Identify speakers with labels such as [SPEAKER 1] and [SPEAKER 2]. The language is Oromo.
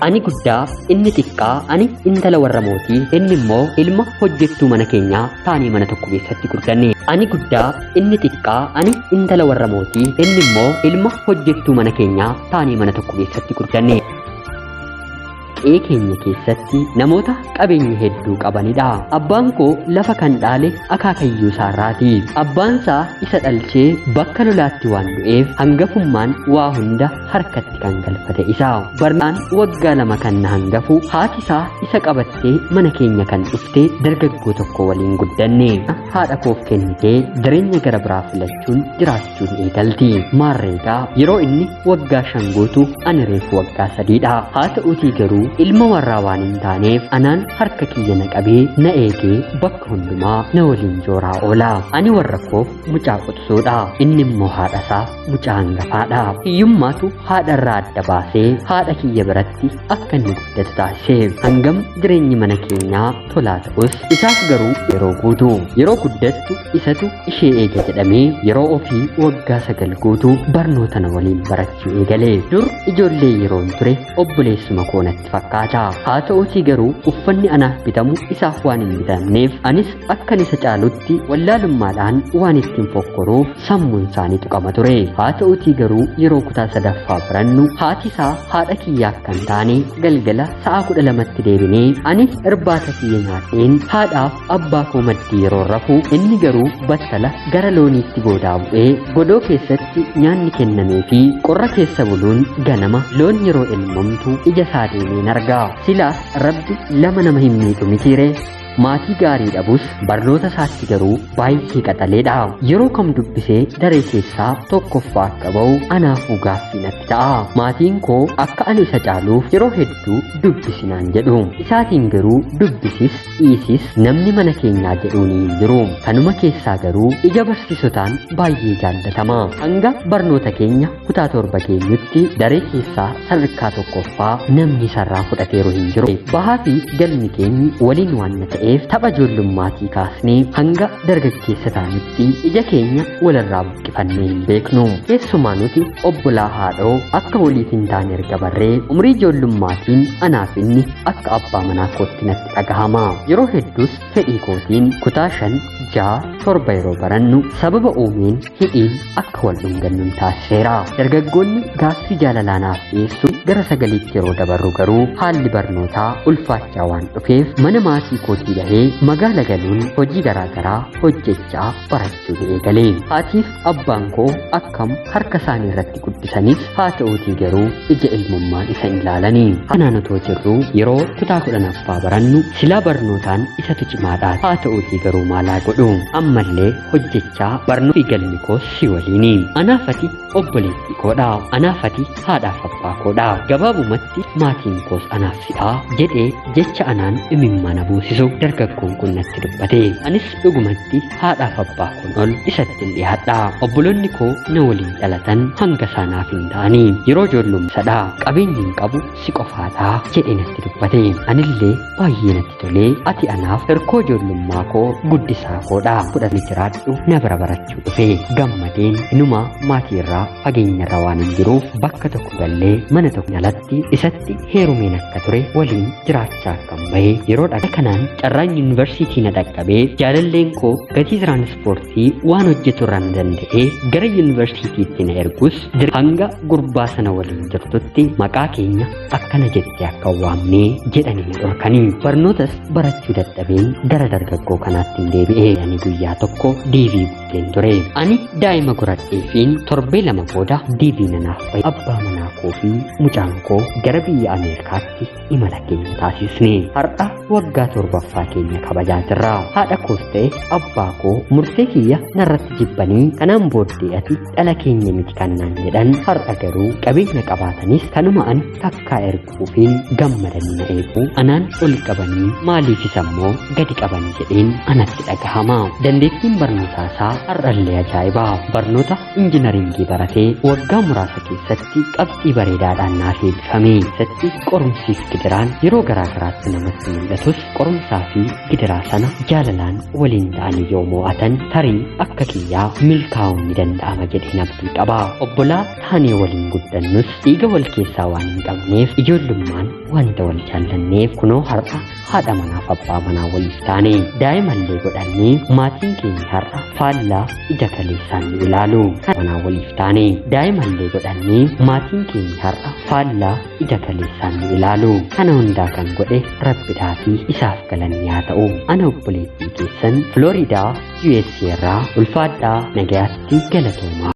[SPEAKER 1] Ani guddaa, inni xiqqaa, ani intala warra mootii, inni immoo ilma hojjettuu mana keenyaa taanee mana tokko keessatti guddanne. Ani guddaa, inni xiqqaa, ani intala warra mootii, inni immoo ilma hojjettuu mana keenyaa taanee mana tokko keessatti guddanne. Qe'ee keenya keessatti namoota qabeenya hedduu qabanidha. Abbaan koo lafa kan dhaale akaakayyuu isaarraati. Abbaan isaa isa dhalchee bakka lolaatti waan du'eef hangafummaan waa hunda harkatti kan galfate isa. Barnaan waggaa 2 kan na hangafu haati isaa isa qabattee mana keenya kan dhufte dargaggoo tokko waliin guddanne. Haadha koof kennitee jireenya gara biraa filachuun jiraachuun eegalti. Maarreegaa yeroo inni waggaa 5 guutu ani reefu waggaa 3dha. Haa ta'uutii garuu ilma warraa waan hin taaneef anaan harka kiyya na qabee na eegee bakka hundumaa na waliin jooraa oola. Ani warra koof mucaa quxisuudha. Inni immoo haadha isaaf mucaa hangafaadha. Hiyyummaatu haadha irraa adda baasee haadha kiyya biratti akka inni guddatu taasise. Hangam jireenyi mana keenyaa tolaa ta'us isaaf garuu yeroo guutu. Yeroo guddattu isatu ishee eega jedhamee yeroo ofii waggaa 9 guutu barnoota na waliin barachuu eegale. Dur ijoollee yeroon ture obboleessuma koo natti fakkaata. Haa ta'uutii garuu uffanni anaaf bitamu isaaf waan hin bitamneef anis akkan isa caalutti wallaalummaadhaan waan ittiin fokkoruuf sammuun isaanii tuqama ture. Haa ta'uutii garuu yeroo kutaa 3ffaa barannu haati isaa haadha kiyyaa akka hin taane galgala sa'a 12tti deebinee ani irbaata kiyya nyaadheen haadhaaf abbaa koo maddii yeroo rafu inni garuu battala gara looniitti goodaa bu'ee godoo keessatti nyaanni kennamee fi qorra keessa buluun ganama loon yeroo elmamtu ija isaa deemeen argaa. Silaas Rabbi lama nama hin miidhu mitiire. Maatii gaarii dhabus barnoota isaatti garuu baay'ee qaxaleedha. Yeroo kam dubbisee daree keessaa tokkoffaa akka ba'u anaafuu gaaffii natti ta'a. Maatiin koo akka ani isa caaluuf yeroo hedduu dubbisinaan jedhu. Isaatiin garuu dubbisis dhiisis namni mana keenyaa jedhuun hin jiru. Kanuma keessaa garuu ija barsiisotaan baay'ee jaallatama. Hanga barnoota keenya kutaa 7 geenyutti daree keessaa sadarkaa tokkoffaa namni isarraa fudhateeru hin jiru. Bahaa fi galmi keenyi waliin waan na ta'e tapha ijoollummaatii kaasnee hanga dargaggeessa taanutti ija keenya walirraa buqqifannee hin beeknu. Keessumaa nuti obbolaa haadhoo akka waliif hin taane erga barree umrii ijoollummaatiin anaaf inni akka abbaa manaa kootti natti dhagahama. Yeroo hedduus fedhii kootiin kutaa 5, 6, 7 yeroo barannu sababa uumeen hidhiin akka wal dhungannu taasiseera. Dargaggoonni gaaffii jaalalaa naaf dhiyeessuun gara 9tti yeroo dabarru garuu haalli barnootaa ulfaachaa waan dhufeef mana maatii kootii bahee magaala galuun hojii garaagaraa hojjechaa barachuu eegale. Haatiif abbaan koo akkam harka isaanii irratti guddisanis haa ta'uutii garuu ija ilmummaan isa hin ilaalanii. Kanaan otoo jirru yeroo kutaa 10ffaa barannu silaa barnootaan isatu cimaadha. Haa ta'uutii garuu maalaa godhu ammallee hojjechaa barnoo fi galmi koos si waliini. Anaafati obboleettii koodha. Anaafati haadhaaf abbaa koodha. Gabaabumatti maatiin koos anaaf si'aa jedhee jecha anaan imimmaan na buusisu dargaggoon kun natti dubbate. Anis dhugumatti haadhaaf abbaa koon ol isatti hin dhiyaadha. Obboloonni koo na waliin dhalatan hanga isaanaaf hin ta'anii yeroo ijoollumsadha. Qabeenyi hin qabu si qofaadha jedhee natti dubbate. Anillee baay'ee natti tolee ati anaaf hirkoo ijoollummaa koo guddisaa koodha. Fudhatee jiraadhu na bira barachuu dhufe. Gammadeen inuma maatii irraa fageenya irra waan hin jiruuf bakka tokko gallee mana tokko alatti isatti heerumeen akka ture waliin jiraachaa akkan bahe yeroo dhagaa kanaan carraan yuunivarsiitii na dhaqqabee jaalalleen koo gatii tiraanspoortii waan hojjetu irraa na danda'ee gara yuunivarsiitiitti na ergus hanga gurbaa sana waliin jirtutti maqaa keenya akkana jettee akka waamnee jedhanii na dhorkanii. Barnootas barachuu dadhabeen gara dargaggoo kanaatti hin deebi'e. Ani guyyaa tokko diivii guuteen ture. Ani daa'ima godhadheefiin torbee 2 booda diivii nanaaf ba'e. Abbaa manaa koo fi mucaan koo gara biyya Ameerikaatti imala keenya taasisne. Har'a waggaa 7ffaa keenya kabajaa jirra. Haadha koos ta'e abbaa koo murtee kiyya narratti jibbanii kanaan booddee ati dhala keenya miti kan naan jedhan har'a garuu qabeenya qabaatanis kanuma ani takkaa erguufiin gammadanii na eegu anaan ol qabanii maaliifis ammoo gadi qaban jedheen anatti dhagahama. Dandeettiin barnootaa isaa har'allee ajaa'iba. Barnoota injinaringii baratee waggaa muraasa keessatti qabxii bareedaadhaan naaf eebbifame. Keessatti qorumsiif gidiraan yeroo garaa garaatti namatti mul'atus qorumsaa fi gidiraa sana jaalalaan waliin ta'anii yoo mo'atan tarii akka kiyyaa milkaa'uun ni danda'ama jedheen abdii qaba. Obbolaa taanee waliin guddannus dhiiga wal keessaa waan hin qabneef ijoollummaan Wanta wal jaallanneef kunoo har'a haadha manaaf abbaa manaa waliif taane. Daa'imallee godhannee maatiin keenya har'a faallaa ija kaleessaan nu ilaalu. Manaa waliif taane. Daa'imallee godhannee maatiin keenya har'a faallaa ija kaleessaan nu ilaalu. Kana hundaa kan godhe Rabbidhaa fi isaaf galanni haa ta'u. Ana obboleettii keessan Filooriidaa USA irraa, ulfaadhaa, nagayaatti, galatoomaa.